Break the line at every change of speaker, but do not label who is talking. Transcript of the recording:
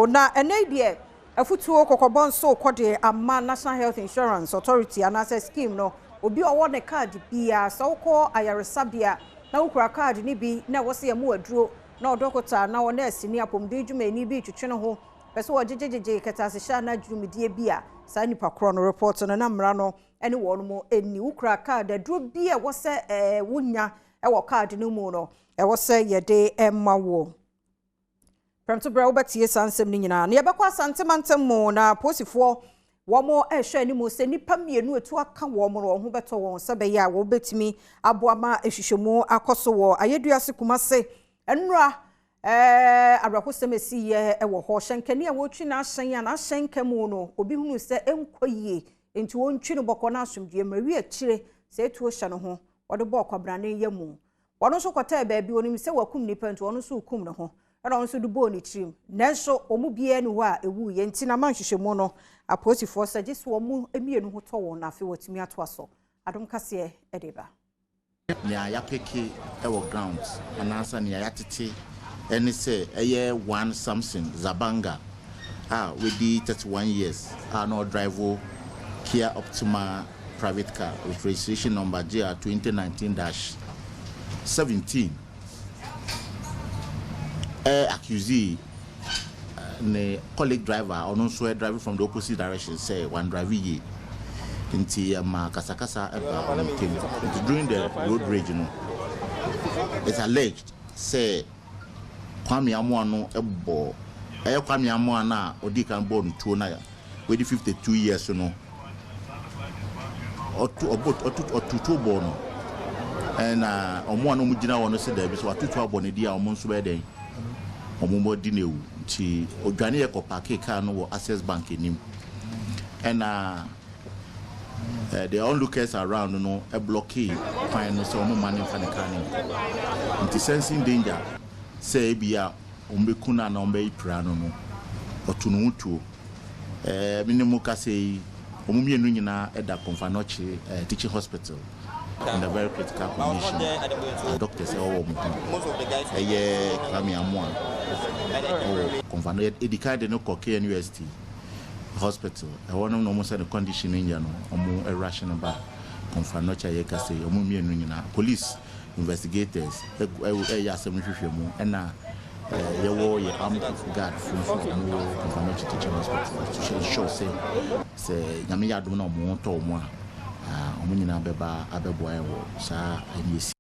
Na ɛnɛ yi deɛ, afutuo kɔkɔbɔ nso kɔ de ama National Health Insurance Authority anaasɛ scheme no. Obi a ɔwɔ ne card biara, sɛ wokɔ ayaresabea na wokura card no bi na ɛwɔ sɛ yɛmo aduro na ɔdɔkota na ɔnɛɛse ne apɔmuden dwumayɛni bi twetwe ne ho pɛ sɛ wɔgyegyegyegye kɛtɛasehyɛ anaa dwumadie bi a, saa nipa korɔ no, report no na mmara no ne wɔn mo ani. Wokura card, aduro bi a ɛwɔ sɛ wonya ɛwɔ card no mu no, ɛwɔ sɛ yɛde ɛma wo. Prɛmto berɛ wobɛtie saa nsɛm no nyinaa na yɛbɛkɔ Asantemantam mu na apolisifoɔ wɔn ɛrehwɛ anim sɛ nnipa mmienu etu aka wɔn no, wɔn ho bɛtɔ wɔn sɛ bɛyɛ a wɔbɛtumi aboa ma ehwehwɛmu akɔ so wɔ Ayeduase, Kumase. Nnura awerɛhosɛm esi yɛ ɛwɔ hɔ. Hyɛnkani a wɔretwi n'ahyɛn a n'ahyɛn ka mu no, obi hunu sɛ ɛnkɔ yie nti wɔntwi no bɔkɔ n'asomdue mmerɛ wi akyire sɛ etuo hyɛ ne ho, wɔde bɔɔ kwabrane yɛ mu. Wɔn nso kɔtɛɛ baabi, onim sɛ wakum nipa nti wɔn nso kum ne ho, ɛna wɔn nso de bɔɔ ne tirim, nanso wɔn mu biara ni hɔ a ewu yɛ. Nti na ma nhwehwɛmu no, apolisifoɔ sɛ gye so wɔn mu mmienu ho tɔ wɔn na afei wɔtumi atoa so. Adom Kaseɛ ɛde ba.
Nea yɛapeke wɔ grounds anaasɛ nea yɛatete ne sɛ ɛyɛ one Samson Zabanga a wadi 31 years a na ɔdrive Kia Optima private car with registration number GR 2019-17 accuse ne colleague driver, ɔno nso ɛ drive from the opposite direction, sɛ wan drive yie, nti ɛma kasakasa ɛba wɔn ntam. Nti during the road rage no, it's alleged sɛ Kwame Amoa no bɔ, ɛyɛ Kwame Amoa no a ɔdi kan bɔɔ no tuo na wadi 52 years no, ɔto ɔbɔ ɔto ɔtutuo bɔɔ no, ɛna ɔmo a na ɔmo gyina hɔ no sɛ daabi, so watoto abɔ ne di a, ɔmo nso bɛyɛ dɛn, ɔmo bɔ di n'ewu. Nti odwane yɛ kɔ park kaa no wɔ Access Bank anim, ɛna the onlookers around no ɛblock kwan no sɛ ɔmo ma ne nfa ne kaa ne nkɔ. Nti sensing danger sɛ ebi a ɔmo bɛku no anaa ɔmo bɛyi pira no, ɔto ne ho tuo. Mi ne mu kasa yi, ɔmo mmienu nyinaa ɛda Komfo Anokye Teaching Hospital in a very critical condition. A doctors ɛwɔ wɔn ho, ɛyɛ Kwame Amoa ɛwɔ Komfo Anokye, edi kan de no kɔ KNUST Hospital. Ɛhɔ nom na ɔmo sɛ ne condition no nyɛ no, ɔmo ɛrush no ba Komfo Anokye a yɛkasa yi. Ɔmo mmienu nyinaa, police investigators ɛyɛ asɛm no hwehwɛ mu, ɛna yɛwɔ yɛ armed guard fo nso, ɔmo wɔ Komfo Anokye Teaching Hospital to ensure sɛ Nyame yɛ adom na ɔmo ho tɔ ɔmo a, ɔmo nyinaa bɛba abɛboa yɛn wɔ saa ɛne esi.